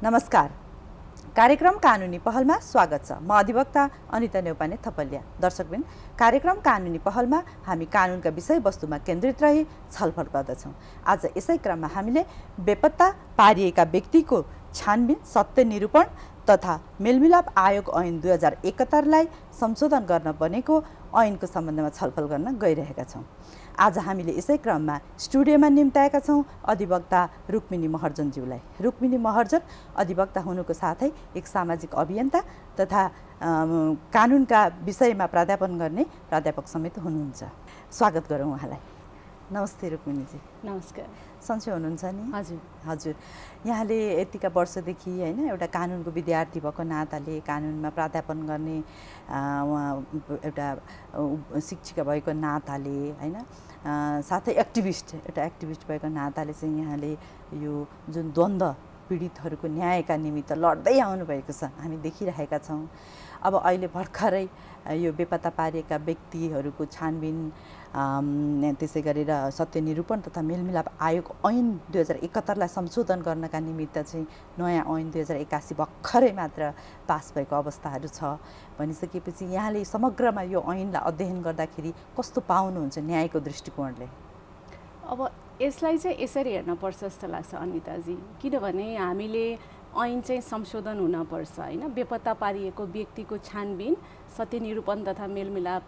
नमस्कार। कार्यक्रम कानुनी पहलमा स्वागत छ। म अधिवक्ता अनिता नेउपाने थपलिया। दर्शकबिन, कार्यक्रम कानुनी पहलमा हामी कानुनका विषयवस्तुमा केन्द्रित रही छलफल गर्दछौँ। आज यसै क्रममा हामीले बेपत्ता पारिएका व्यक्तिको छानबिन, सत्य निरूपण तथा मेलमिलाप आयोग ऐन 2071लाई संशोधन गर्न बनेको ऐनको सम्बन्धमा छलफल गर्न गइरहेका छौँ। आज हामीले यसै क्रममा स्टुडियोमा निम्ताएका छौँ अधिवक्ता रुक्मिनी महर्जनज्यूलाई। रुक्मिनी महर्जन अधिवक्ता हुनुको साथै एक सामाजिक अभियन्ता तथा कानुनका विषयमा प्राध्यापन गर्ने प्राध्यापक समेत हुनुहुन्छ। स्वागत गरौँ उहाँलाई। नमस्ते रुक्मिनीजी। नमस्कार। सन्चै हुनुहुन्छ नि? हजुर हजुर। यहाँले यतिका वर्षदेखि होइन एउटा कानुनको विद्यार्थी भएको नाताले, कानुनमा प्राध्यापन गर्ने एउटा शिक्षिका भएको नाताले होइन, साथै एउटा एक्टिभिस्ट भएको नाताले चाहिँ यहाँले यो जुन द्वन्द्व पीडितहरूको न्यायका निमित्त लड्दै आउनुभएको छ हामी देखिरहेका छौँ। अब अहिले भर्खरै यो बेपत्ता पारिएका व्यक्तिहरूको छानबिन, त्यसै गरेर सत्य निरूपण तथा मेलमिलाप आयोग ऐन 2071लाई संशोधन गर्नका निमित्त चाहिँ नयाँ ऐन 2081 भर्खरै मात्र पास भएको अवस्थाहरू छ भनिसकेपछि यहाँले समग्रमा यो ऐनलाई अध्ययन गर्दाखेरि कस्तो पाउनुहुन्छ न्यायको दृष्टिकोणले? अब यसलाई चाहिँ यसरी हेर्नुपर्छ जस्तो लाग्छ अनिताजी, किनभने हामीले ऐन चाहिँ संशोधन हुनपर्छ होइन। बेपत्ता पारिएको व्यक्तिको छानबिन, सत्य निरूपण तथा मेलमिलाप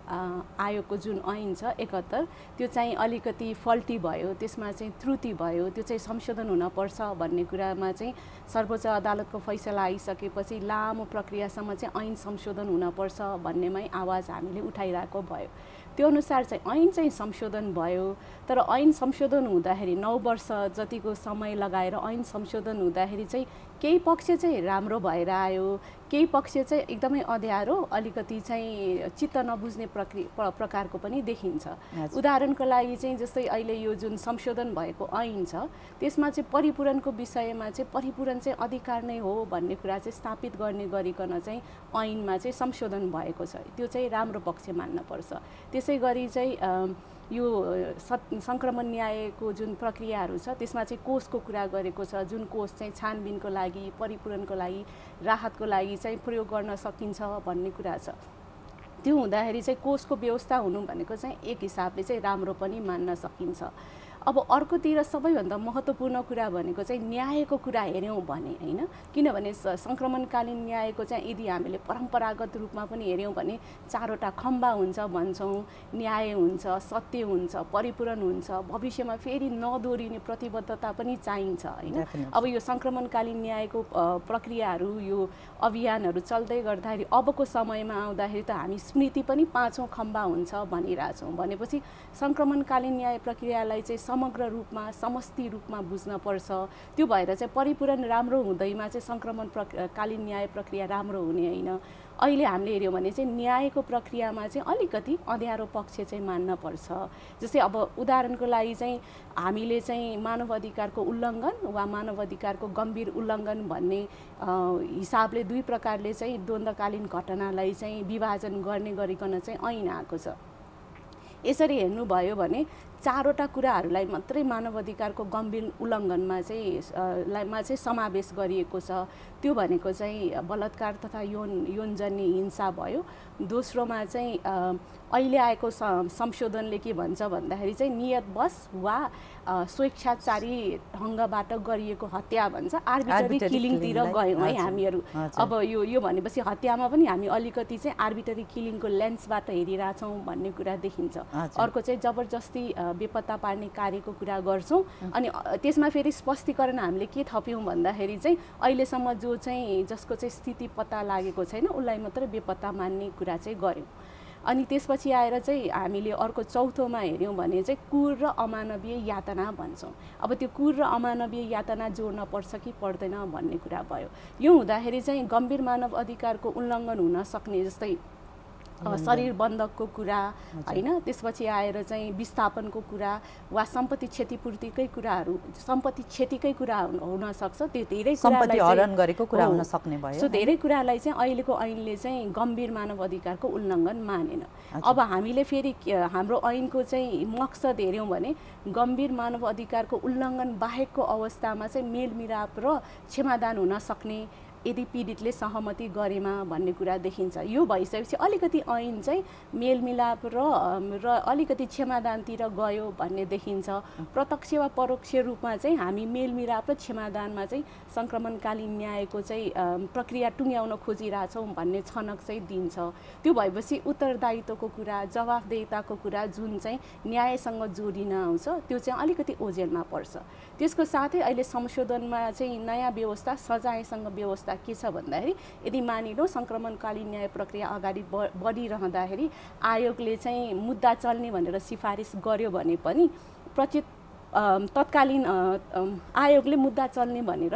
आयोगको जुन ऐन छ 71, त्यो चाहिँ अलिकति फल्टी भयो, त्यसमा चाहिँ त्रुटि भयो, त्यो चाहिँ संशोधन हुनपर्छ भन्ने कुरामा चाहिँ सर्वोच्च अदालतको फैसला आइसकेपछि लामो प्रक्रियासम्म चाहिँ ऐन संशोधन हुनपर्छ भन्नेमै आवाज हामीले उठाइरहेको भयो। त्यो अनुसार चाहिँ ऐन चाहिँ संशोधन भयो, तर ऐन संशोधन हुँदाखेरि 9 वर्ष जतिको समय लगाएर ऐन संशोधन हुँदाखेरि चाहिँ केही पक्ष चाहिँ राम्रो भएर आयो, केही पक्ष चाहिँ एकदमै अँध्यारो, अलिकति चाहिँ चित्त नबुझ्ने प्रकारको पनि देखिन्छ। उदाहरणको लागि चाहिँ जस्तै अहिले यो जुन संशोधन भएको ऐन छ त्यसमा चाहिँ परिपूरणको विषयमा चाहिँ परिपूरण चाहिँ अधिकार नै हो भन्ने कुरा चाहिँ स्थापित गर्ने गरिकन चाहिँ ऐनमा चाहिँ संशोधन भएको छ। त्यो चाहिँ राम्रो पक्ष मान्नुपर्छ। त्यसै गरी चाहिँ यो सङ्क्रमण न्यायको जुन प्रक्रियाहरू छ त्यसमा चाहिँ कोषको कुरा गरेको छ, जुन कोष चाहिँ छानबिनको लागि, परिपूरणको लागि, राहतको लागि चाहिँ प्रयोग गर्न सकिन्छ भन्ने कुरा छ। त्यो हुँदाखेरि चाहिँ कोषको व्यवस्था हुनु भनेको चाहिँ एक हिसाबले चाहिँ राम्रो पनि मान्न सकिन्छ। अब अर्कोतिर सबैभन्दा महत्त्वपूर्ण कुरा भनेको चाहिँ न्यायको कुरा हेऱ्यौँ भने होइन, किनभने सङ्क्रमणकालीन न्यायको चाहिँ यदि हामीले परम्परागत रूपमा पनि हेऱ्यौँ भने 4वटा खम्बा हुन्छ भन्छौँ। न्याय हुन्छ, सत्य हुन्छ, परिपूरण हुन्छ, भविष्यमा फेरि नदोहोरिने प्रतिबद्धता पनि चाहिन्छ होइन। अब यो सङ्क्रमणकालीन न्यायको प्रक्रियाहरू, यो अभियानहरू चल्दै गर्दाखेरि अबको समयमा आउँदाखेरि त हामी स्मृति पनि 5औं खम्बा हुन्छ भनिरहेछौँ। भनेपछि सङ्क्रमणकालीन न्याय प्रक्रियालाई चाहिँ समग्र रूपमा, समष्टि रूपमा बुझ्नुपर्छ। त्यो भएर चाहिँ परिपूरण राम्रो हुँदैमा चाहिँ सङ्क्रमणकालीन न्याय प्रक्रिया राम्रो हुने होइन। अहिले हामीले हेऱ्यौँ भने चाहिँ न्यायको प्रक्रियामा चाहिँ अलिकति अँध्यारो पक्ष चाहिँ मान्न पर्छ। जस्तै अब उदाहरणको लागि चाहिँ हामीले चाहिँ मानव अधिकारको उल्लङ्घन वा मानव अधिकारको गम्भीर उल्लङ्घन भन्ने हिसाबले 2 प्रकारले चाहिँ द्वन्द्वकालीन घटनालाई चाहिँ विभाजन गर्ने गरिकन चाहिँ ऐन आएको छ। यसरी हेर्नुभयो भने 4वटा कुराहरूलाई मात्रै मानव अधिकारको गम्भीर उल्लङ्घनमा चाहिँ समावेश गरिएको छ। त्यो भनेको चाहिँ बलात्कार तथा यौनजन्य हिंसा भयो। दोस्रोमा चाहिँ अहिले आएको संशोधनले के भन्छ भन्दाखेरि चाहिँ नियतवश वा स्वेच्छाचारी ढङ्गबाट गरिएको हत्या भन्छ। आर्बिटरी किलिङतिर गयौँ है हामीहरू। अब यो भनेपछि हत्यामा पनि हामी अलिकति चाहिँ आर्बिटरी किलिङको लेन्सबाट हेरिरहेछौँ भन्ने कुरा देखिन्छ। अर्को चाहिँ जबरजस्ती बेपत्ता पार्ने कार्यको कुरा गर्छौँ। अनि त्यसमा फेरि स्पष्टीकरण हामीले के थप्यौँ भन्दाखेरि चाहिँ अहिलेसम्म जसको चाहिँ स्थिति पत्ता लागेको छैन उसलाई मात्रै बेपत्ता मान्ने कुरा चाहिँ गऱ्यौँ। अनि त्यसपछि आएर चाहिँ हामीले अर्को चौथोमा हेऱ्यौँ भने चाहिँ क्रूर र अमानवीय यातना भन्छौँ। अब त्यो क्रूर र अमानवीय यातना जोड्न पर्छ कि पर्दैन भन्ने कुरा भयो। यो हुँदाखेरि चाहिँ गम्भीर मानव अधिकारको उल्लङ्घन हुन सक्ने, जस्तै शरीर बन्धकको कुरा हैन, त्यसपछि आएर चाहिँ विस्थापनको कुरा वा सम्पत्ति क्षतिपूर्तिकै कुराहरू, सम्पत्ति क्षतिकै कुरा हुन सक्छ। त्यो धेरै सम्पत्ति हरण गरेको कुरा हुन सक्ने भयो। सो धेरै कुरालाई चाहिँ अहिलेको ऐनले चाहिँ गम्भीर मानव अधिकारको उल्लङ्घन मानेन। अब हामीले फेरि हाम्रो ऐनको चाहिँ मकसद हेर्यौँ भने गम्भीर मानव अधिकारको उल्लङ्घन बाहेकको अवस्थामा चाहिँ मेलमिलाप र क्षमादान हुन सक्ने यदि पीडितले सहमति गरेमा भन्ने कुरा देखिन्छ। यो भइसकेपछि अलिकति ऐन चाहिँ मेलमिलाप र अलिकति क्षमादानतिर गयो भन्ने देखिन्छ। प्रत्यक्ष वा परोक्ष रूपमा चाहिँ हामी मेलमिलाप र क्षमादानमा चाहिँ सङ्क्रमणकालीन न्यायको चाहिँ प्रक्रिया टुङ्ग्याउन खोजिरहेछौँ भन्ने छनक चाहिँ दिन्छ। त्यो भएपछि उत्तरदायित्वको कुरा, जवाफदेहिताको कुरा जुन चाहिँ न्यायसँग जोडिन आउँछ त्यो चाहिँ अलिकति ओझेलमा पर्छ। त्यसको साथै अहिले संशोधनमा चाहिँ नयाँ व्यवस्था सजायसँग व्यवस्था के छ भन्दाखेरि यदि मानिलो सङ्क्रमणकालीन न्याय प्रक्रिया अगाडि बढिरहँदाखेरि आयोगले चाहिँ मुद्दा चल्ने भनेर सिफारिस गर्यो भने पनि तत्कालीन आयोगले मुद्दा चल्ने भनेर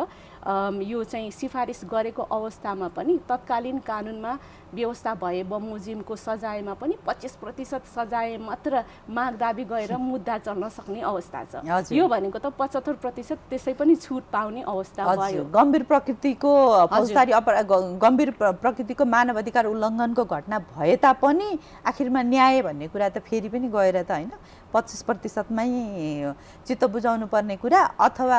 यो चाहिँ सिफारिस गरेको अवस्थामा पनि तत्कालीन कानुनमा व्यवस्था भए बमोजिमको सजायमा पनि 25% सजाय मात्र माग दाबी गएर मुद्दा चल्न सक्ने अवस्था छ। यो भनेको त 75% त्यसै पनि छुट पाउने अवस्था भयो। गम्भीर प्रकृतिको फौजदारी गम्भीर प्रकृतिको मानव अधिकार उल्लङ्घनको घटना भए तापनि आखिरमा न्याय भन्ने कुरा त फेरि पनि गएर त हैन 25%मै चित्त बुझाउनु पर्ने कुरा, अथवा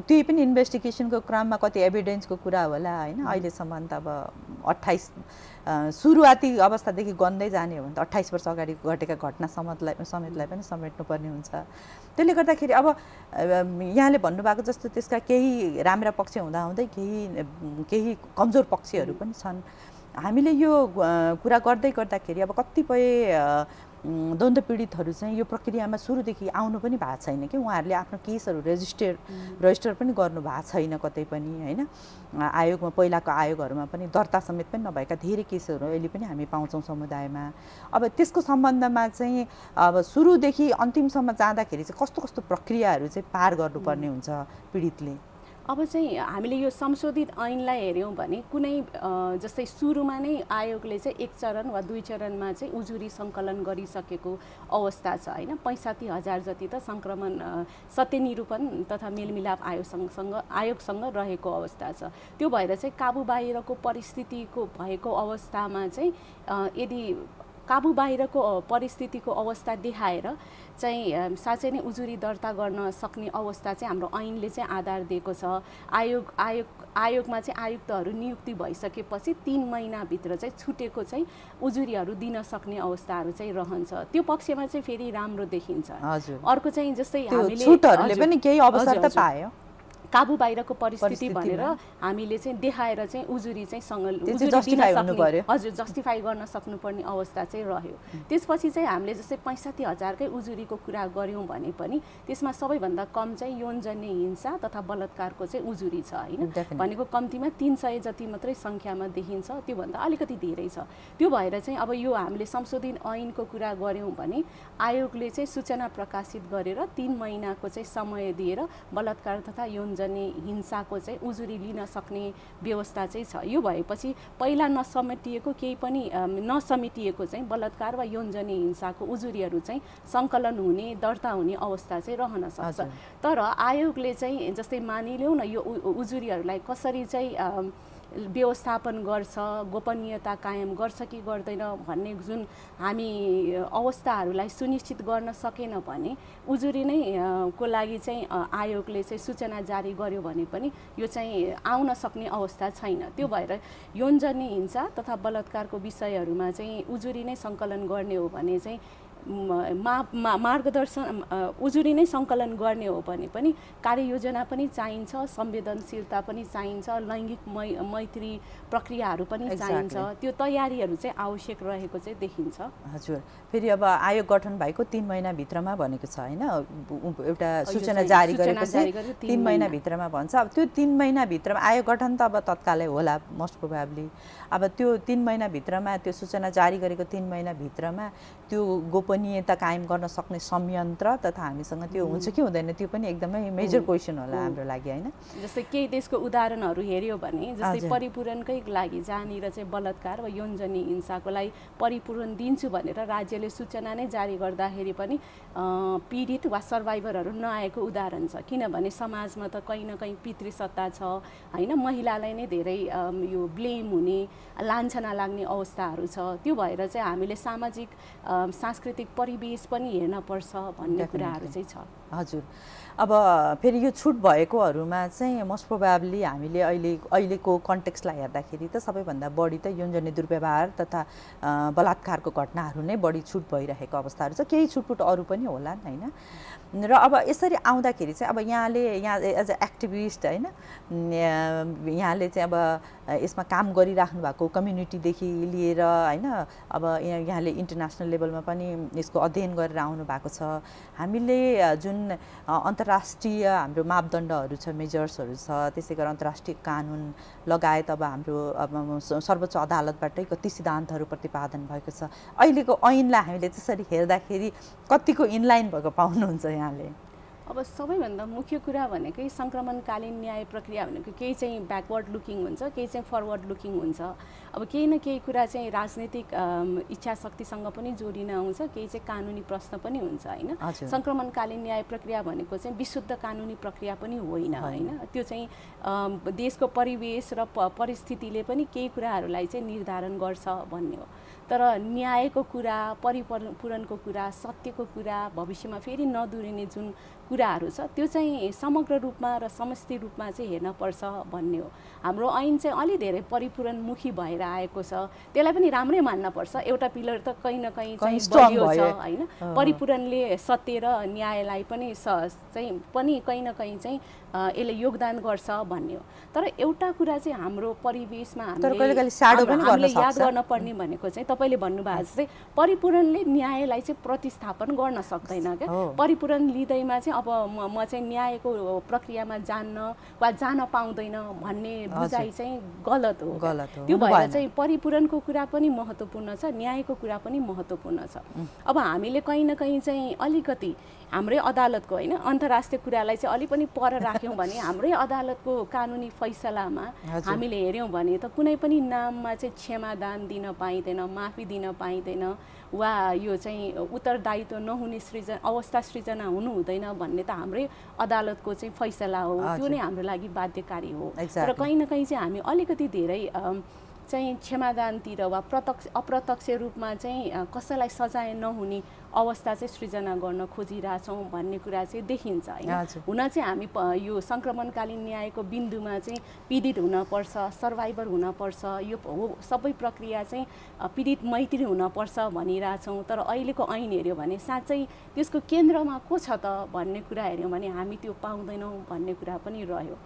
त्यही पनि इन्भेस्टिगेसनको क्रममा कति एभिडेन्सको कुरा होला हैन। अहिलेसम्म त अब 28 सुरुवाती अवस्थादेखि गन्दै जाने हो भने त 28 वर्ष अगाडि घटेका घटना समेतलाई पनि समेट्नुपर्ने हुन्छ। त्यसले गर्दाखेरि अब यहाँले भन्नुभएको जस्तो त्यसका केही राम्रा पक्ष हुँदाहुँदै केही कमजोर पक्षहरू पनि छन्। हामीले यो कुरा गर्दै गर्दाखेरि अब कतिपय द्वन्द्व पीडितहरू चाहिँ यो प्रक्रियामा सुरुदेखि आउनु पनि भएको छैन कि उहाँहरूले आफ्नो केसहरू रजिस्टर पनि गर्नु भएको छैन कतै पनि हैन। आयोगमा पहिलाको आयोगहरूमा पनि दर्ता समेत पनि नभएका धेरै केसहरू अहिले पनि हामी पाउँछौँ समुदायमा। अब त्यसको सम्बन्धमा चाहिँ अब सुरुदेखि अन्तिमसम्म जाँदाखेरि चाहिँ कस्तो कस्तो प्रक्रियाहरू चाहिँ पार गर्नुपर्ने हुन्छ पीडितले? अब चाहिँ हामीले यो संशोधित ऐनलाई हेर्यौँ भने कुनै जस्तै सुरुमा नै आयोगले चाहिँ 1 चरण वा 2 चरणमा चाहिँ उजुरी सङ्कलन गरिसकेको अवस्था छ हैन। 65,000 जति त सङ्क्रमण सत्यनिरूपण तथा मेलमिलाप आयोगसँग रहेको अवस्था छ। त्यो भएर चाहिँ काबु बाहिरको परिस्थितिको भएको अवस्थामा चाहिँ यदि काबु बाहिरको परिस्थितिको अवस्था देखाएर चाहिँ साँच्चै नै उजुरी दर्ता गर्न सक्ने अवस्था चाहिँ हाम्रो ऐनले चाहिँ आधार दिएको छ। आयोगमा चाहिँ आयुक्तहरू नियुक्ति भइसकेपछि 3 महिनाभित्र चाहिँ छुटेको चाहिँ उजुरीहरू दिन सक्ने अवस्थाहरू चाहिँ रहन्छ। त्यो पक्षमा चाहिँ फेरि राम्रो देखिन्छ। अर्को चाहिँ जस्तै हामीले छुटहरूले पनि केही अवसर त पायो, काबु बाहिरको परिस्थिति भनेर हामीले चाहिँ देखाएर चाहिँ उजुरी चाहिँ जस्टिफाई गर्न सक्नुपर्ने अवस्था चाहिँ रह्यो। त्यसपछि चाहिँ हामीले जस्तै 65,000कै उजुरीको कुरा गऱ्यौँ भने पनि त्यसमा सबैभन्दा कम चाहिँ यौनजन्य हिंसा तथा बलात्कारको चाहिँ उजुरी छ हैन। भनेको कम्तीमा 300 जति मात्रै सङ्ख्यामा देखिन्छ, त्योभन्दा अलिकति धेरै छ। त्यो भएर चाहिँ अब यो हामीले संशोधित ऐनको कुरा गऱ्यौँ भने आयोगले चाहिँ सूचना प्रकाशित गरेर 3 महिनाको चाहिँ समय दिएर बलात्कार तथा यौनजन्य हिंसाको चाहिँ उजुरी लिन सक्ने व्यवस्था चाहिँ छ। यो भएपछि पहिला नसमेटिएको केही पनि नसमेटिएको चाहिँ बलात्कार वा यौनजन्य हिंसाको उजुरीहरू चाहिँ सङ्कलन हुने, दर्ता हुने अवस्था चाहिँ रहन सक्छ। तर आयोगले चाहिँ जस्तै मानिलिउँ न यो उजुरीहरूलाई कसरी चाहिँ व्यवस्थापन गर्छ, गोपनीयता कायम गर्छ कि गर्दैन भन्ने जुन हामी अवस्थाहरूलाई सुनिश्चित गर्न सकेन भने उजुरी नै को लागि चाहिँ आयोगले चाहिँ सूचना जारी गर्यो भने पनि यो चाहिँ आउन सक्ने अवस्था छैन। त्यो भएर यौनजन्य हिंसा तथा बलात्कारको विषयहरूमा चाहिँ उजुरी नै सङ्कलन गर्ने हो भने चाहिँ मार्गदर्शन उजुरी नै सङ्कलन गर्ने हो भने पनि कार्ययोजना पनि चाहिन्छ, संवेदनशीलता पनि चाहिन्छ, लैङ्गिक मैत्री प्रक्रियाहरू पनि चाहिन्छ। त्यो तयारीहरू चाहिँ आवश्यक रहेको चाहिँ देखिन्छ। हजुर, फेरि अब आयोग गठन भएको 3 महिनाभित्रमा भनेको छ हैन, एउटा सूचना जारी गरेको चाहिँ 3 महिनाभित्रमा भन्छ। अब त्यो 3 महिनाभित्रमा आयोग गठन त अब तत्कालै होला मोस्ट प्रोबेबली। अब त्यो 3 महिनाभित्रमा त्यो सूचना जारी गरेको 3 महिनाभित्रमा त्यो गोपनीयता कायम गर्न सक्ने संयन्त्र तथा हामीसँग त्यो हुन्छ कि हुँदैन त्यो पनि एकदमै मेजर क्वेसन होला हाम्रो लागि हैन। जस्तै केही देशको उदाहरणहरू हेर्यो भने जस्तै परिपूरणकै लागि जहाँनिर चाहिँ बलात्कार वा यौनजन्य हिंसाको लागि परिपूरण दिन्छु भनेर राज्यले सूचना नै जारी गर्दाखेरि पनि पीडित वा सर्भाइभरहरू नआएको उदाहरण छ। किनभने समाजमा त कहीँ न कहीँ पितृसत्ता छ हैन, महिलालाई नै धेरै यो ब्लेम हुने लान्छना लाग्ने अवस्थाहरू छ। त्यो भएर चाहिँ हामीले सामाजिक सांस्कृतिक परिवेश पनि हेर्न पर्छ भन्ने कुराहरू चाहिँ छ। हजुर, अब फेरि यो छुट भएकोहरूमा चाहिँ मोस्ट प्रोबेबली हामीले अहिलेको कन्टेक्स्टलाई हेर्दाखेरि त सबैभन्दा बढी त यौनजन्य दुर्व्यवहार तथा बलात्कारको घटनाहरू नै बढी छुट भइरहेको अवस्थाहरू छ। केही छुटपुट अरू पनि होलान् हैन। र अब यसरी आउँदाखेरि चाहिँ अब यहाँले एज अ एक्टिभिस्ट हैन, यहाँले चाहिँ अब यसमा काम गरिराख्नु भएको कम्युनिटीदेखि लिएर हैन, अब यहाँले इन्टरनेसनल लेभलमा पनि यसको अध्ययन गरेर आउनु भएको छ। हामीले जुन अन्तर्राष्ट्रिय हाम्रो मापदण्डहरू छ, मेजर्सहरू छ, त्यसै गरी अन्तर्राष्ट्रिय कानुन लगायत अब हाम्रो सर्वोच्च अदालतबाटै कति सिद्धान्तहरू प्रतिपादन भएको छ। अहिलेको ऐनलाई हामीले त्यसरी हेर्दाखेरि कतिको इनलाइन भएको पाउनुहुन्छ यहाँले? अब सबैभन्दा मुख्य कुरा भनेकै सङ्क्रमणकालीन न्याय प्रक्रिया भनेको केही चाहिँ ब्याकवर्ड लुकिङ हुन्छ, केही चाहिँ फरवर्ड लुकिङ हुन्छ। अब केही न केही कुरा चाहिँ राजनीतिक इच्छा शक्तिसँग पनि जोडिन आउँछ, केही चाहिँ कानुनी प्रश्न पनि हुन्छ हैन। सङ्क्रमणकालीन न्याय प्रक्रिया भनेको चाहिँ विशुद्ध कानुनी प्रक्रिया पनि होइन हैन। त्यो चाहिँ देशको परिवेश र परिस्थितिले पनि केही कुराहरूलाई चाहिँ निर्धारण गर्छ भन्ने हो। तर न्यायको कुरा, परिपूरणको कुरा, सत्यको कुरा, भविष्यमा फेरि नदोहोरिने जुन कुराहरू छ त्यो चाहिँ समग्र रूपमा र समष्टि रूपमा चाहिँ हेर्न पर्छ भन्ने हो। हाम्रो ऐन चाहिँ अलि धेरै परिपूरणमुखी भएर आएको छ, त्यसलाई पनि राम्रै मान्न पर्छ। एउटा पिलर त कहीँ न कहीँ चाहिँ बलियो छ हैन। परिपूरणले सत्य र न्यायलाई पनि चाहिँ कहीँ न कहीँ चाहिँ यसले योगदान गर्छ भन्ने हो। तर एउटा कुरा चाहिँ हाम्रो परिवेशमा हामीले याद गर्न पर्ने भनेको चाहिँ तपाईँले भन्नुभएको जस्तै परिपूरणले न्यायलाई चाहिँ प्रतिस्थापन गर्न सक्दैन क्या। परिपूरण लिँदैमा चाहिँ अब म चाहिँ न्यायको प्रक्रियामा जान्न वा जान पाउँदैन भन्ने बुझाइ चाहिँ गलत हो। त्यो भएर चाहिँ परिपूरणको कुरा पनि महत्त्वपूर्ण छ, न्यायको कुरा पनि महत्त्वपूर्ण छ। अब हामीले कहीँ न कहीँ चाहिँ अलिकति हाम्रै अदालतको हैन अन्तर्राष्ट्रिय कुरालाई चाहिँ अलि पनि पर राख्यौँ भने हाम्रै अदालतको कानुनी फैसलामा हामीले हेर्यौँ भने त कुनै पनि नाममा चाहिँ क्षमादान दिन पाइँदैन, माफी दिन पाइँदैन वा यो चाहिँ उत्तरदायित्व नहुने अवस्था सृजना हुनु हुँदैन भन्ने त हाम्रै अदालतको चाहिँ फैसला हो। त्यो नै हाम्रो लागि बाध्यकारी हो। तर कहीँ न कहीँ चाहिँ हामी अलिकति धेरै चाहिँ क्षमादानतिर वा अप्रत्यक्ष रूपमा चाहिँ कसैलाई सजाय नहुने अवस्था चाहिँ सृजना गर्न खोजिरहेछौँ भन्ने कुरा चाहिँ देखिन्छ हैन। हुन चाहिँ हामी यो सङ्क्रमणकालीन न्यायको बिन्दुमा चाहिँ पीडित हुनपर्छ, सर्भाइभर हुनपर्छ, यो सबै प्रक्रिया चाहिँ पीडित मैत्री हुनपर्छ भनिरहेछौँ। तर अहिलेको ऐन हेऱ्यो भने साँच्चै त्यसको केन्द्रमा को छ त भन्ने कुरा हेऱ्यौँ भने हामी त्यो पाउँदैनौँ भन्ने कुरा पनि रह्यो।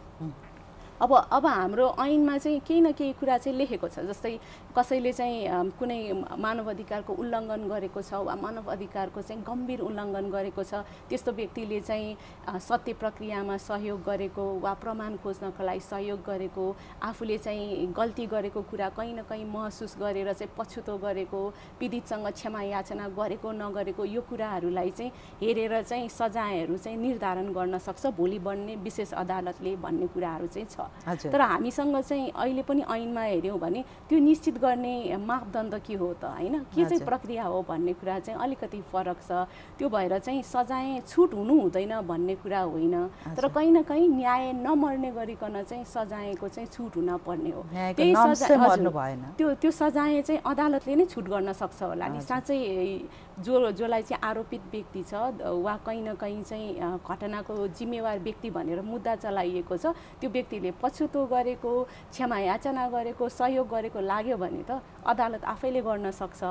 अब हाम्रो ऐनमा चाहिँ केही न केही कुरा चाहिँ लेखेको छ। जस्तै कसैले चाहिँ कुनै मानव अधिकारको उल्लङ्घन गरेको छ वा मानव अधिकारको चाहिँ गम्भीर उल्लङ्घन गरेको छ, त्यस्तो व्यक्तिले चाहिँ सत्य प्रक्रियामा सहयोग गरेको वा प्रमाण खोज्नको लागि सहयोग गरेको, आफूले चाहिँ गल्ती गरेको कुरा कहीँ न कहीँ महसुस गरेर चाहिँ पछुतो गरेको, पीडितसँग क्षमा याचना गरेको नगरेको, यो कुराहरूलाई चाहिँ हेरेर चाहिँ सजायहरू चाहिँ निर्धारण गर्न सक्छ भोलि बन्ने विशेष अदालतले भन्ने कुराहरू चाहिँ छ। तर हामीसँग चाहिँ अहिले पनि ऐनमा हेऱ्यौँ भने त्यो निश्चित गर्ने मापदण्ड के हो त हैन, के चाहिँ प्रक्रिया हो भन्ने कुरा चाहिँ अलिकति फरक छ। त्यो भएर चाहिँ सजाय छुट हुनु हुँदैन भन्ने कुरा होइन, तर कहीँ न कहीँ न्याय नमर्ने गरिकन चाहिँ सजायको चाहिँ छुट हुन पर्ने हो। त्यही सजाय त्यो सजाय चाहिँ अदालतले नै छुट गर्न सक्छ होला नि। साँच्चै जसलाई चाहिँ आरोपित व्यक्ति छ वा कहीँ न कहीँ चाहिँ घटनाको जिम्मेवार व्यक्ति भनेर मुद्दा चलाइएको छ, त्यो व्यक्तिले पछुतो गरेको, क्षमा याचना गरेको, सहयोग गरेको लाग्यो भने त अदालत आफैले गर्न सक्छ।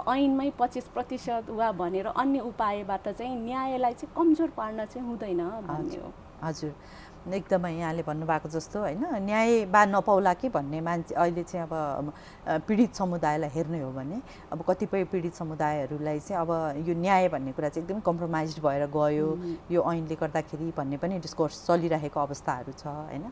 ऐनमै 25% वा भनेर अन्य उपायबाट चाहिँ न्यायलाई चाहिँ कमजोर पार्न चाहिँ हुँदैन भन्ने हो। हजुर, एकदमै यहाँले भन्नुभएको जस्तो हैन, न्याय बा नपाउला कि भन्ने मान्छे अहिले चाहिँ अब पीडित समुदायलाई हेर्ने हो भने अब कतिपय पीडित समुदायहरूलाई चाहिँ अब यो न्याय भन्ने कुरा चाहिँ एकदमै कम्प्रोमाइज भएर गयो यो ऐनले गर्दाखेरि भन्ने पनि डिस्कोर्स चलिरहेको अवस्थाहरू छ हैन।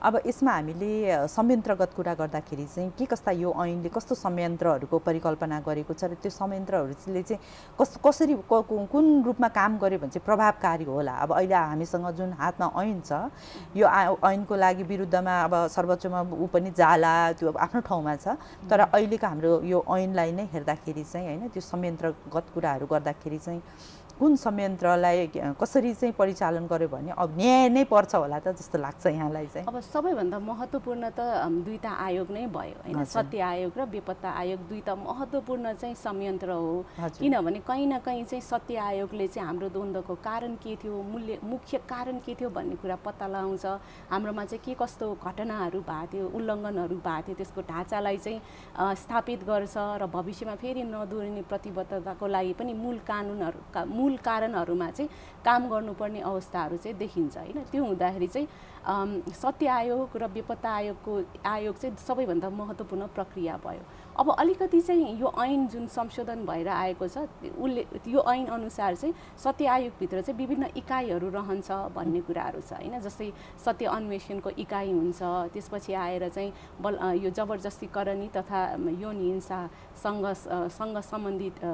अब यसमा हामीले संयन्त्रगत कुरा गर्दाखेरि चाहिँ के कस्ता यो ऐनले कस्तो संयन्त्रहरूको परिकल्पना गरेको छ र त्यो संयन्त्रहरूले चाहिँ कसरी कुन रूपमा काम गर्यो भने चाहिँ प्रभावकारी होला। अब अहिले हामीसँग जुन हातमा ऐन छ यो ऐनको लागि विरुद्धमा अब सर्वोच्चमा ऊ पनि जाला, त्यो अब आफ्नो ठाउँमा छ, तर अहिलेको हाम्रो यो ऐनलाई नै हेर्दाखेरि चाहिँ हैन त्यो संयन्त्रगत कुराहरू गर्दाखेरि चाहिँ कुन संयन्त्रलाई कसरी चाहिँ परिचालन गर्यो भने अब न्याय नै पर्छ होला त जस्तो लाग्छ यहाँलाई चाहिँ? अब सबैभन्दा महत्त्वपूर्ण त दुईटा आयोग नै भयो हैन, सत्य आयोग र बेपत्ता आयोग दुईटा महत्त्वपूर्ण चाहिँ संयन्त्र हो। किनभने कहीँ न कहीँ चाहिँ सत्य आयोगले चाहिँ हाम्रो द्वन्द्वको कारण के थियो, मुख्य कारण के थियो भन्ने कुरा पत्ता लगाउँछ। हाम्रोमा चाहिँ के कस्तो घटनाहरू भएको थियो, उल्लङ्घनहरू भएको थियो, त्यसको ढाँचालाई चाहिँ स्थापित गर्छ र भविष्यमा फेरि नदोहोरिने प्रतिबद्धताको लागि पनि मूल कारणहरूमा चाहिँ काम गर्नुपर्ने अवस्थाहरू चाहिँ देखिन्छ हैन। त्यो हुँदाखेरि चाहिँ सत्य आयोग र बेपत्ता आयोग चाहिँ सबैभन्दा महत्त्वपूर्ण प्रक्रिया भयो। अब अलिकति चाहिँ यो ऐन जुन संशोधन भएर आएको छ उसले यो ऐन अनुसार चाहिँ सत्य आयोगभित्र चाहिँ विभिन्न इकाइहरू रहन्छ भन्ने कुराहरू छ हैन। जस्तै सत्य अन्वेषणको इकाइ हुन्छ, त्यसपछि आएर चाहिँ यो जबरजस्तीकरणी तथा यौन हिंसासँग सम्बन्धित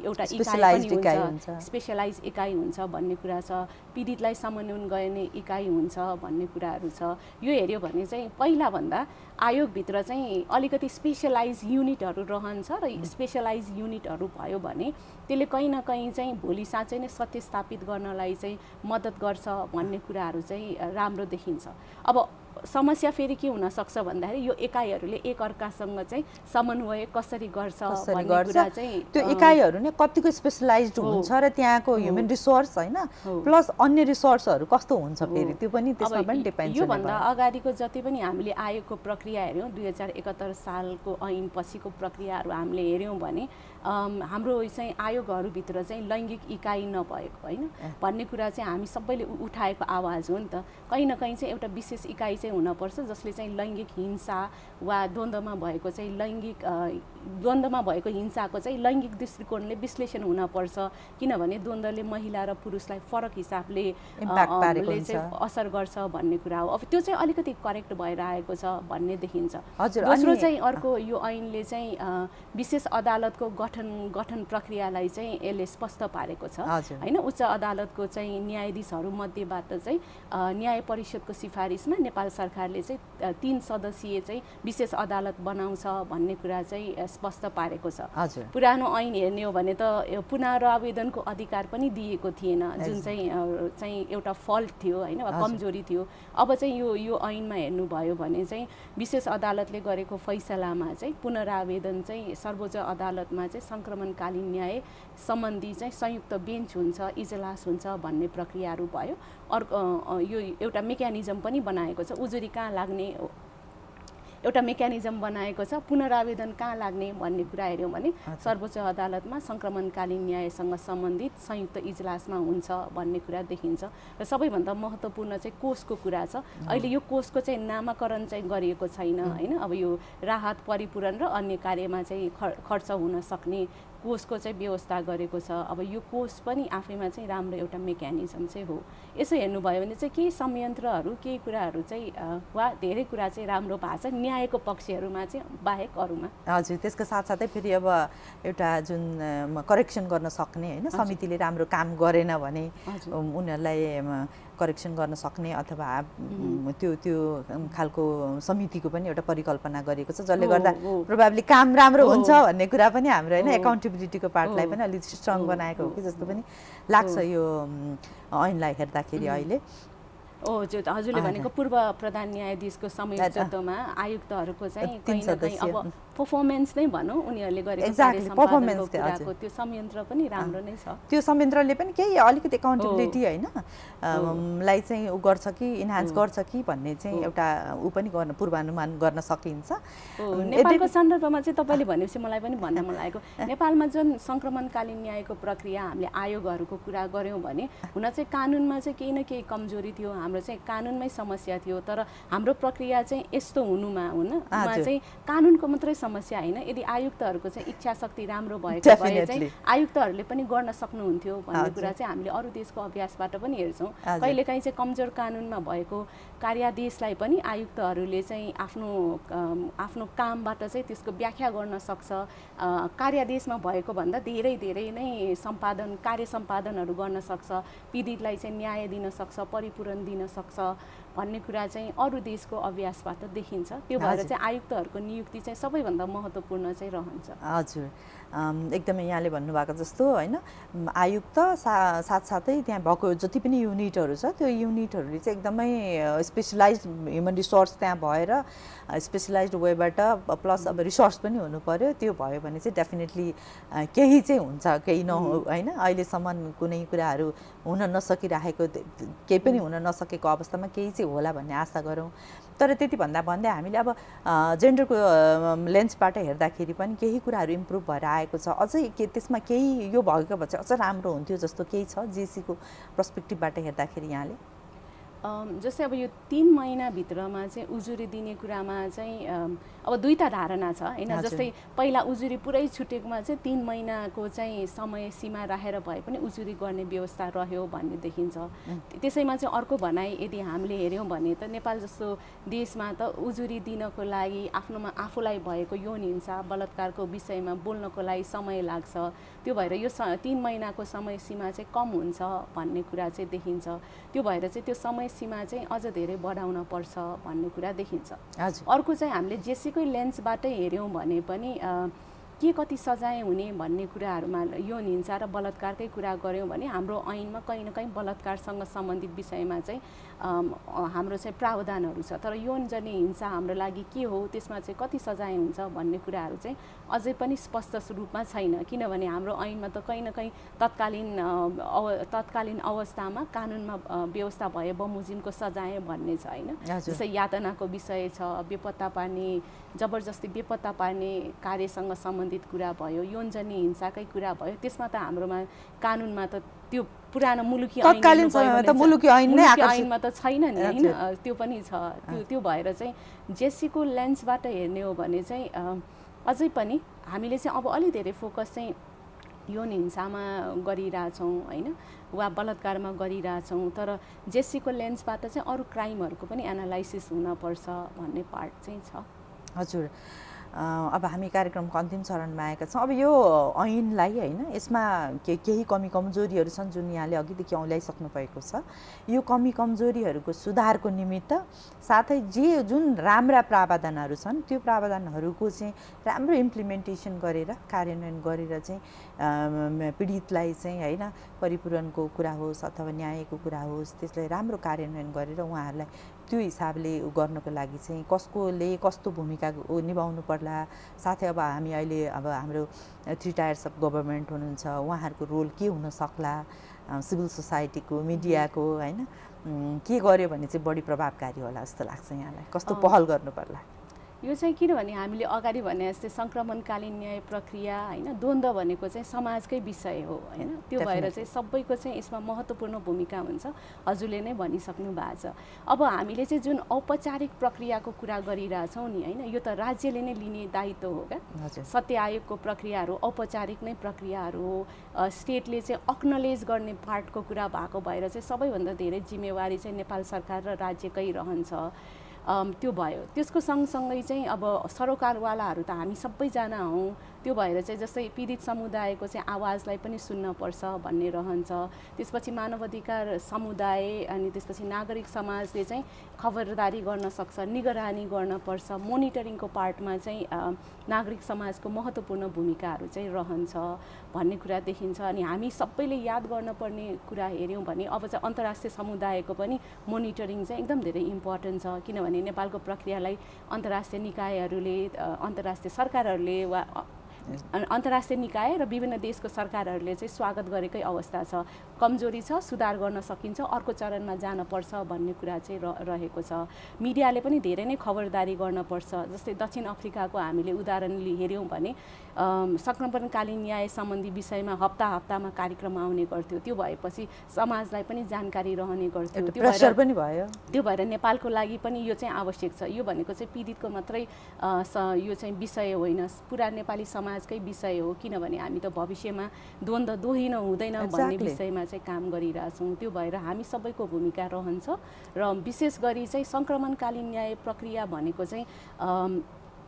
एउटा इकाइ पनि हुन्छ, स्पेशलाइज इकाइ हुन्छ भन्ने कुरा छ, पीडितलाई समन्वयन गर्ने इकाइ हुन्छ भन्ने कुराहरू छ। यो हेर्यो भने चाहिँ पहिलाभन्दा आयोगभित्र चाहिँ अलिकति स्पेशलाइज युनिटहरू रहन्छ र स्पेशलाइज युनिटहरू भयो भने त्यसले कहीँ न कहीँ चाहिँ भोलि साँच्चै नै सत्य स्थापित गर्नलाई चाहिँ मद्दत गर्छ भन्ने कुराहरू चाहिँ राम्रो देखिन्छ। अब समस्या फेरि के हुन सक्छ भन्दाखेरि यो इकाइहरूले एकअर्कासँग चाहिँ समन्वय कसरी गर्छ भन्ने कुरा चाहिँ त्यो इकाइहरू नै कतिको स्पेशलाइज्ड हुन्छ र त्यहाँको ह्युमन रिसोर्स हैन प्लस अन्य रिसोर्सहरू कस्तो हुन्छ फेरि त्यो पनि त्यसमा पनि डिपेन्ड छ। यो भन्दा अगाडिको जति पनि हामीले आयोगको प्रक्रिया हेर्यौं 2071 सालको ऐन पछिको प्रक्रियाहरू हामीले हेर्यौं भने हाम्रो चाहिँ आयोगहरूभित्र चाहिँ लैङ्गिक इकाइ नभएको हैन भन्ने कुरा चाहिँ हामी सबैले उठाएको आवाज हो नि त। कहीँ न कहीँ चाहिँ एउटा विशेष इकाइ चाहिँ हुनपर्छ जसले चाहिँ लैङ्गिक हिंसा वा द्वन्द्वमा भएको हिंसाको चाहिँ लैङ्गिक दृष्टिकोणले विश्लेषण हुनपर्छ। किनभने द्वन्द्वले महिला र पुरुषलाई फरक हिसाबले असर गर्छ भन्ने कुरा हो। अब त्यो चाहिँ अलिकति करेक्ट भएर आएको छ भन्ने देखिन्छ। दोस्रो चाहिँ अर्को यो ऐनले चाहिँ विशेष अदालतको गठन प्रक्रियालाई चाहिँ यसले स्पष्ट पारेको छ हैन। उच्च अदालतको चाहिँ न्यायाधीशहरू मध्येबाट चाहिँ न्याय परिषदको सिफारिसमा नेपाल सरकारले चाहिँ 3 सदस्यीय चाहिँ विशेष अदालत बनाउँछ भन्ने कुरा चाहिँ स्पष्ट पारेको छ। पुरानो ऐन हेर्ने हो भने त पुनरावेदनको अधिकार पनि दिएको थिएन जुन चाहिँ एउटा फल्ट थियो हैन वा कमजोरी थियो। अब चाहिँ यो ऐनमा हेर्नुभयो भने चाहिँ विशेष अदालतले गरेको फैसलामा चाहिँ पुनरावेदन चाहिँ सर्वोच्च अदालतमा चाहिँ संक्रमणकालीन न्याय सम्बन्धी चाहिँ संयुक्त बेन्च हुन्छ, इजलास हुन्छ भन्ने प्रक्रियाहरू भयो। अर्को यो एउटा मेकानिजम पनि बनाएको छ, उजुरी कहाँ लाग्ने एउटा मेकानिजम बनाएको छ। पुनरावेदन कहाँ लाग्ने भन्ने कुरा हेर्यौं भने सर्वोच्च अदालतमा संक्रमणकालीन न्यायसँग सम्बन्धित संयुक्त इजलासमा हुन्छ भन्ने कुरा देखिन्छ। र सबैभन्दा महत्त्वपूर्ण चाहिँ कोषको कुरा छ। अहिले यो कोषको चाहिँ नामाकरण चाहिँ गरिएको छैन हैन। अब यो राहत परिपूरण र अन्य कार्यमा चाहिँ खर्च हुन सक्ने कोषको चाहिँ व्यवस्था गरेको छ। अब यो कोष पनि आफैमा चाहिँ राम्रो एउटा मेकानिजम चाहिँ हो। यसो हेर्नुभयो भने चाहिँ केही संयन्त्रहरू केही कुराहरू चाहिँ वा धेरै कुरा चाहिँ राम्रो भएको छ न्यायको पक्षहरूमा चाहिँ बाहेक अरूमा। हजुर, त्यसको साथसाथै फेरि अब एउटा जुन करेक्सन गर्न सक्ने हैन समितिले राम्रो काम गरेन भने उनीहरूलाई करेक्सन गर्न सक्ने अथवा त्यो खालको समितिको पनि एउटा परिकल्पना गरेको छ जसले गर्दा प्रोबेबली काम राम्रो हुन्छ भन्ने कुरा पनि हाम्रो हैन एकाउन्टेबिलिटीको पार्टलाई पनि अलिक स्ट्रङ बनाएको हो कि जस्तो पनि लाग्छ यो ऐनलाई हेर्दाखेरि अहिले। हजुरले भनेको पूर्व प्रधान न्यायाधीशको संयोजकत्वमा आयुक्तहरूको चाहिँ कहीँ न कहीँ अब पर्फर्मेन्स नै भनौँ उनीहरूले गरेको कुराको त्यो संयन्त्र पनि राम्रो नै छ। त्यो संयन्त्रले पनि केही अलिकति एकाउन्टेबिलिटी हैन लाई चाहिँ उ गर्छ कि इन्हान्स गर्छ कि भन्ने चाहिँ एउटा उ पनि गर्न पूर्वानुमान गर्न सकिन्छ। नेपालको सन्दर्भमा चाहिँ तपाईले भनेपछि मलाई पनि भन्न मन लागेको नेपालमा जुन संक्रमणकालीन न्यायको प्रक्रिया हामीले आयोगहरूको कुरा गर्यौं भने हुन चाहिँ कानुनमा चाहिँ केही न केही कमजोरी थियो, हाम्रो चाहिँ कानुनमै समस्या थियो। तर हाम्रो प्रक्रिया चाहिँ यस्तो हुनुमा चाहिँ कानुनको मात्रै समस्या होइन, यदि आयुक्तहरूको चाहिँ इच्छा शक्ति राम्रो भएको भए चाहिँ आयुक्तहरूले पनि गर्न सक्नुहुन्थ्यो भन्ने कुरा चाहिँ हामीले अरू देशको अभ्यासबाट पनि हेर्छौँ। कहिलेकाहीँ चाहिँ कमजोर कानुनमा भएको कार्यादेशलाई पनि आयुक्तहरूले चाहिँ आफ्नो कामबाट चाहिँ त्यसको व्याख्या गर्न सक्छ, कार्यादेशमा भएको भन्दा धेरै धेरै नै कार्य सम्पादनहरू गर्न सक्छ, पीडितलाई चाहिँ न्याय दिन सक्छ, परिपूरण दिन सक्छ भन्ने कुरा चाहिँ अरू देशको अभ्यासबाट देखिन्छ। त्यो भएर चाहिँ आयुक्तहरूको नियुक्ति चाहिँ सबैभन्दा महत्त्वपूर्ण चाहिँ रहन्छ। हजुर, एकदमै यहाँले भन्नुभएको जस्तो होइन, आयुक्त साथसाथै त्यहाँ भएको जति पनि युनिटहरू छ त्यो युनिटहरूले चाहिँ एकदमै स्पेसलाइज्ड ह्युमन रिसोर्स त्यहाँ भएर स्पेसलाइज्ड वेबाट प्लस अब रिसोर्स पनि हुनु पर्यो। त्यो भयो भने चाहिँ डेफिनेटली केही चाहिँ हुन्छ, केही होइन। अहिलेसम्म कुनै कुराहरू हुन नसकिरहेको, केही पनि हुन नसकेको अवस्थामा केही चाहिँ होला भन्ने आशा गरौँ। तर त्यति भन्दा भन्दै हामीले अब जेन्डरको लेन्सबाट हेर्दाखेरि पनि केही कुराहरू इम्प्रुभ भएर आएको छ। अझै त्यसमा केही यो भएको भए चाहिँ अझ राम्रो हुन्थ्यो जस्तो केही छ जेसीको पर्सपेक्टिभबाट हेर्दाखेरि यहाँले? जस्तै अब यो 3 महिनाभित्रमा चाहिँ उजुरी दिने कुरामा चाहिँ अब दुईटा धारणा छ होइन। जस्तै पहिला उजुरी पुरै छुटेकोमा चाहिँ 3 महिनाको चाहिँ समय सीमा राखेर भए पनि उजुरी गर्ने व्यवस्था रह्यो भन्ने देखिन्छ। त्यसैमा चाहिँ अर्को भनाइ यदि हामीले हेऱ्यौँ भने त नेपाल जस्तो देशमा त उजुरी दिनको लागि आफूलाई भएको यौन हिंसा बलात्कारको विषयमा बोल्नको लागि समय लाग्छ। त्यो भएर यो 3 महिनाको समय सीमा चाहिँ कम हुन्छ भन्ने कुरा चाहिँ देखिन्छ। त्यो भएर चाहिँ त्यो समय सीमा चाहिँ अझ धेरै बढाउन पर्छ भन्ने कुरा देखिन्छ। अर्को चाहिँ हामीले जेसीकै लेन्सबाटै हेऱ्यौँ भने पनि के कति सजाय हुने भन्ने कुराहरूमा यौन हिंसा र बलात्कारकै कुरा गऱ्यौँ भने हाम्रो ऐनमा कहीँ न कहीँ बलात्कारसँग सम्बन्धित विषयमा चाहिँ हाम्रो चाहिँ प्रावधानहरू छ। तर यौनजन्य हिंसा हाम्रो लागि के हो, त्यसमा चाहिँ कति सजाय हुन्छ भन्ने कुराहरू चाहिँ अझै पनि स्पष्ट रूपमा छैन। किनभने हाम्रो ऐनमा त कहीँ न कहीँ तत्कालीन अवस्थामा कानुनमा व्यवस्था भए बमोजिमको सजाय भन्ने छ होइन। जस्तै यातनाको विषय छ, बेपत्ता पार्ने, जबरजस्ती बेपत्ता पार्ने कार्यसँग सम्बन्धित कुरा भयो, यौनजन्य हिंसाकै कुरा भयो, त्यसमा त हाम्रोमा कानुनमा त त्यो पुरानो मुलुकी ऐनमा त छैन नि होइन। त्यो पनि छ। त्यो भएर चाहिँ जेसीको लेन्सबाट हेर्ने हो भने चाहिँ अझै पनि हामीले चाहिँ अब अलि धेरै फोकस चाहिँ यौन हिंसामा गरिरहेछौँ होइन, वा बलात्कारमा गरिरहेछौँ। तर जेसीको लेन्सबाट चाहिँ अरू क्राइमहरूको पनि एनालाइसिस हुनपर्छ भन्ने पार्ट चाहिँ छ। हजुर, अब हामी कार्यक्रमको अन्तिम चरणमा आएका छौँ। अब यो ऐनलाई होइन, यसमा केही कमी कमजोरीहरू छन् जुन यहाँले अघिदेखि औल्याइसक्नु भएको छ। यो कमी कमजोरीहरूको सुधारको निमित्त साथै जुन राम्रा प्रावधानहरू छन् त्यो प्रावधानहरूको चाहिँ राम्रो इम्प्लिमेन्टेसन गरेर कार्यान्वयन गरेर चाहिँ पीडितलाई चाहिँ होइन परिपूरणको कुरा होस् अथवा न्यायको कुरा होस् त्यसलाई राम्रो कार्यान्वयन गरेर उहाँहरूलाई त्यो हिसाबले गर्नको लागि चाहिँ कसकोले कस्तो भूमिका निभाउनु पर्ला। साथै अब हामी अहिले अब हाम्रो 3 टायर्स अफ गभर्मेन्ट हुनुहुन्छ, उहाँहरूको रोल के हुन सक्ला, सिभिल सोसाइटीको मिडियाको होइन, के गर्यो भने चाहिँ बढी प्रभावकारी होला जस्तो लाग्छ यहाँलाई? कस्तो पहल गर्नु पर्ला? यो चाहिँ किनभने हामीले अगाडि भने जस्तै सङ्क्रमणकालीन न्याय प्रक्रिया होइन, द्वन्द्व भनेको चाहिँ समाजकै विषय हो होइन। त्यो भएर चाहिँ सबैको चाहिँ यसमा महत्त्वपूर्ण भूमिका हुन्छ, हजुरले नै भनिसक्नु भएको छ। अब हामीले चाहिँ जुन औपचारिक प्रक्रियाको कुरा गरिरहेछौँ नि होइन, यो त राज्यले नै लिने दायित्व हो क्या। सत्य आयोगको प्रक्रियाहरू औपचारिक नै प्रक्रियाहरू हो, स्टेटले चाहिँ अक्नोलेज गर्ने पार्टको कुरा भएको भएर चाहिँ सबैभन्दा धेरै जिम्मेवारी चाहिँ नेपाल सरकार र राज्यकै रहन्छ। त्यो भयो। त्यसको सँगसँगै चाहिँ अब सरोकारवालाहरू त हामी सबैजना हौँ। त्यो भएर चाहिँ जस्तै पीडित समुदायको चाहिँ आवाजलाई पनि सुन्नपर्छ भन्ने रहन्छ। त्यसपछि मानवाधिकार समुदाय अनि त्यसपछि नागरिक समाजले चाहिँ खबरदारी गर्न सक्छ, निगरानी गर्नपर्छ। मोनिटरिङको पार्टमा चाहिँ नागरिक समाजको महत्त्वपूर्ण भूमिकाहरू चाहिँ रहन्छ भन्ने कुरा देखिन्छ। अनि हामी सबैले याद गर्नुपर्ने कुरा हेऱ्यौँ भने अब चाहिँ अन्तर्राष्ट्रिय समुदायको पनि मोनिटरिङ चाहिँ एकदम धेरै इम्पोर्टेन्ट छ। किनभने नेपालको प्रक्रियालाई अन्तर्राष्ट्रिय निकायहरूले, अन्तर्राष्ट्रिय सरकारहरूले वा अन्तर्राष्ट्रिय निकाय र विभिन्न देशको सरकारहरूले चाहिँ स्वागत गरेकै अवस्था छ। कमजोरी छ, सुधार गर्न सकिन्छ, अर्को चरणमा जानुपर्छ भन्ने कुरा चाहिँ रहेको छ। मिडियाले पनि धेरै नै खबरदारी गर्नुपर्छ। जस्तै दक्षिण अफ्रिकाको हामीले उदाहरण हेऱ्यौँ भने संक्रमणकालीन न्याय सम्बन्धी विषयमा हप्तामा कार्यक्रम आउने गर्थ्यो। त्यो भएपछि समाजलाई पनि जानकारी रहने गर्थ्यो। त्यो भएर नेपालको लागि पनि यो चाहिँ आवश्यक छ। यो भनेको चाहिँ पीडितको मात्रै यो चाहिँ विषय होइन, पुरा नेपाली समाजकै विषय हो। किनभने हामी त भविष्यमा द्वन्द्व दोहोरिन हुँदैन भन्ने विषयमा चाहिँ काम गरिरहेछौँ। त्यो भएर हामी सबैको भूमिका रहन्छ र विशेष गरी चाहिँ संक्रमणकालीन न्याय प्रक्रिया भनेको चाहिँ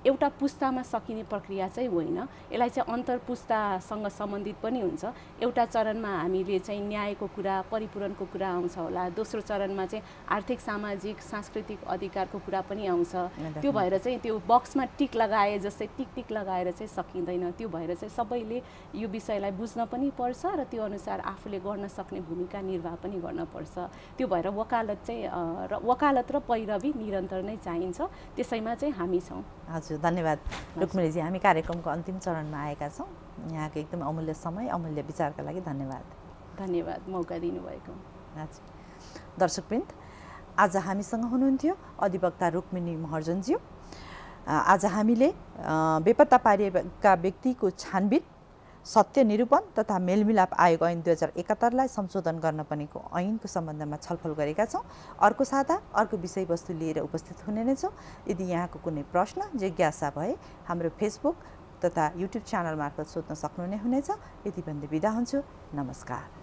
एउटा पुस्तामा सकिने प्रक्रिया चाहिँ होइन। यसलाई चाहिँ अन्तर्पुस्तासँग सम्बन्धित पनि हुन्छ। एउटा चरणमा हामीले चाहिँ न्यायको कुरा, परिपूरणको कुरा आउँछ होला। दोस्रो चरणमा चाहिँ आर्थिक, सामाजिक, सांस्कृतिक अधिकारको कुरा पनि आउँछ। त्यो भएर चाहिँ त्यो बक्समा टिक लगाए जस्तै टिक लगाएर चाहिँ सकिँदैन। त्यो भएर चाहिँ सबैले यो विषयलाई बुझ्न पनि पर्छ र त्यो अनुसार आफूले गर्न सक्ने भूमिका निर्वाह पनि गर्न पर्छ। त्यो भएर वकालत र पैरवी निरन्तर नै चाहिन्छ। त्यसैमा चाहिँ हामी छौँ। हजुर, धन्यवाद रुक्मिणीजी। हामी कार्यक्रमको अन्तिम चरणमा आएका छौँ। यहाँको एकदम अमूल्य समय, अमूल्य विचारका लागि धन्यवाद मौका दिनुभएको। हजुर, दर्शकवृन्द, आज हामीसँग हुनुहुन्थ्यो अधिवक्ता रुक्मिणी महर्जनज्यू। आज हामीले बेपत्ता पारिएका व्यक्तिको छानबिन, सत्य निरूपण तथा मेलमिलाप आयोग ऐन 2071लाई संशोधन गर्न पर्नेको ऐनको सम्बन्धमा छलफल गरेका छौँ। अर्को साता अर्को विषयवस्तु लिएर उपस्थित हुने नै छौँ। यदि यहाँको कुनै प्रश्न, जिज्ञासा भए हाम्रो फेसबुक तथा युट्युब च्यानल मार्फत सोध्न सक्नुहुने हुनेछ। यति भन्दै बिदा हुन्छु। नमस्कार।